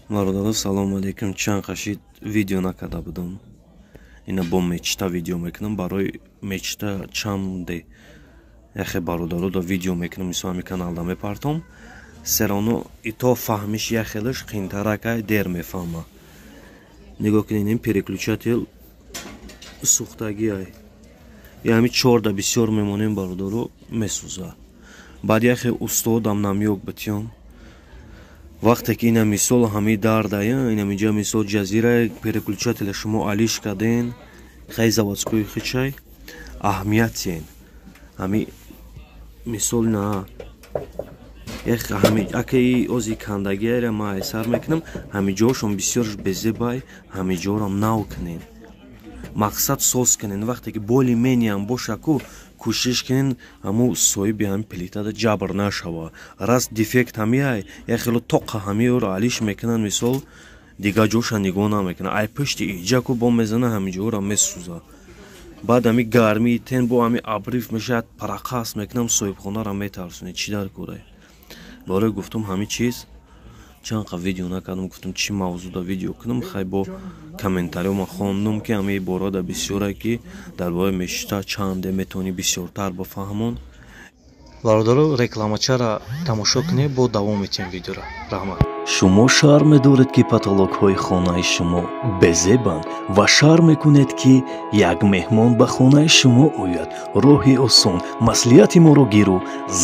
Бародаро, салому алейкум. Чанд қашид видео накарда будам. Ина бо мечта видео мекунам. Барои мечта чанде яхе бародаро да видео мекунам, мисол ҳами каналда мепартом. Сероно ито фаҳмиш яхелаш қиинтаракай, дер мефаҳма. Нигоҳ кунед, ин переключатель сӯхтагиай. Ҳами чорда бисёр мемонем, бародаро, месӯза. Баъд яхе устодам намёк битём. Вақте ки ина мисол ҳами дардая, ина инҷа мисол ҷазира переключателя шумо алиш карден, хай заводской хичай аҳамият тиен. Ҳами мисол на ҳами акаи ози кандагиара ма айсар мекунам, ҳами ҷошон бисёрш безебай, ҳами ҷорам нав кунен. Мақсад соз кунен. Вақте ки более-менее ам боша ку, кӯшиш кунен, ҳаму соҳиби ҳами плитада ҷабр нашава. Раз дефект ҳамиай, як хело тоқа ҳамиёро алиш мекунанд, мисол дигар ҷоша нигоҳ намекунад. Ай пушти иҷа ку бо мезана, ҳами ҷоро месӯза. Баъд ҳами гармии тен бо ҳами обрыв мешавад, парақас мекунам, соҳибхонаро метарсонед. Чӣ дар корай? Барои гуфтум ҳами чиз чанд қа видео накардам, гуфтум, чӣ мавзӯъда видео кунам. Хай, бо комментариё ман хондум, ки ҳамаи борода бисёре, ки дар бораи мечта чанде метавонӣ бисёртар бифаҳмон. Бародаро, рекламачара тамошо кунед, бо давом метиҳем видеора. Раҳмат. Шумо шарм медоред, ки потолокҳои хонаи шумо безебанд, ва шарм мекунед, ки як меҳмон ба хонаи шумо ояд. Роҳи осон: маслиҳати моро гиру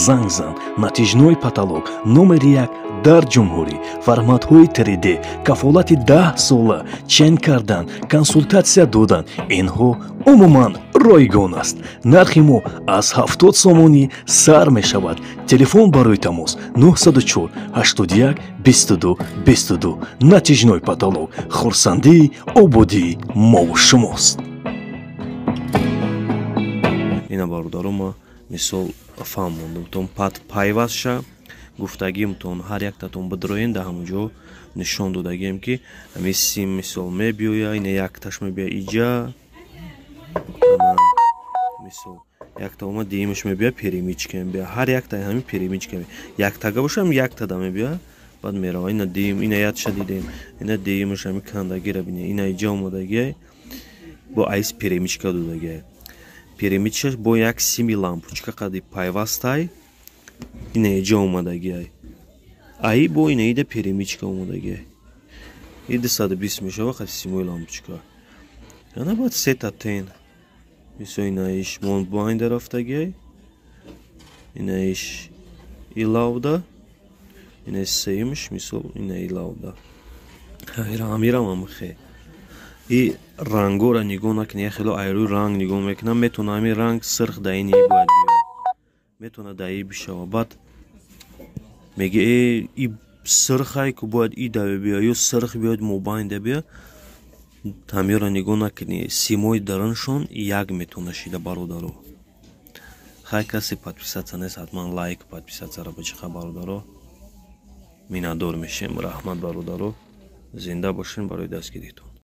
занг зан. Натяжной потолок номери як дар ҷумҳурӣ, форматҳои 3D, кафолати 10 сола, чен кардан, консултатсия додан — инҳо умуман ройгон аст. Нархи мо аз 70 сомонӣ сар мешавад. Телефон барои тамос: 904 81 22 22. Натяжной потолок — хурсандии ободии мову шумост. Ина, бародаро, ма мисол фаҳмондум тон пайваст ша гуфтагимтон, ҳар яктатон бидроен, дар ҳамон ҷо нишон додагием, ки ҳами сим мисол мебиёя, ина якташ мебиёя иҷа, мисол якта омад, дуюмаш мебиёя, перемычка мебиёя. Ҳар якта ҳами перемычка яктага бошам, яктада мебиёя, баъд мерава. Ина дуюм, ина ятша дидем, ина дуюмаш ҳами кандагира бине, ина иҷа омадагиай, бо айс перемычка додагиай. Перемычкаш бо як сими лампочка қади пайвастай, ина иҷа омадагиай, аи бо ина ида перемычка омадагиай, и 220 мешава қади симои лампочка. Ана баъд сета тен, мисол инаиш монбайнда рафтагиай, инаиш илавда, ина сеюмш, мисол ина илавда. Ҳамирам амхе и рангора нигоҳ накунӣ, як хело айрӯи ранг нигоҳ мекунам. Метавона ҳамин ранг сирх да ини бояд биёяд, метавона даи бишава. Баъд меги: «Э, и сирхай ку, бояд и даве биёяд ё сирх биёяд, мобайнда биёяд». Ҳамёро нигоҳ накунӣ, симои даруншон як метавона шида. Бародаро, хай, касе подписаться нест, ҳатман лайк, подписатьсяро бичиқа, бародаро, миннатдор мешем. Раҳмат, бародаро, зинда бошен барои дастгиритон.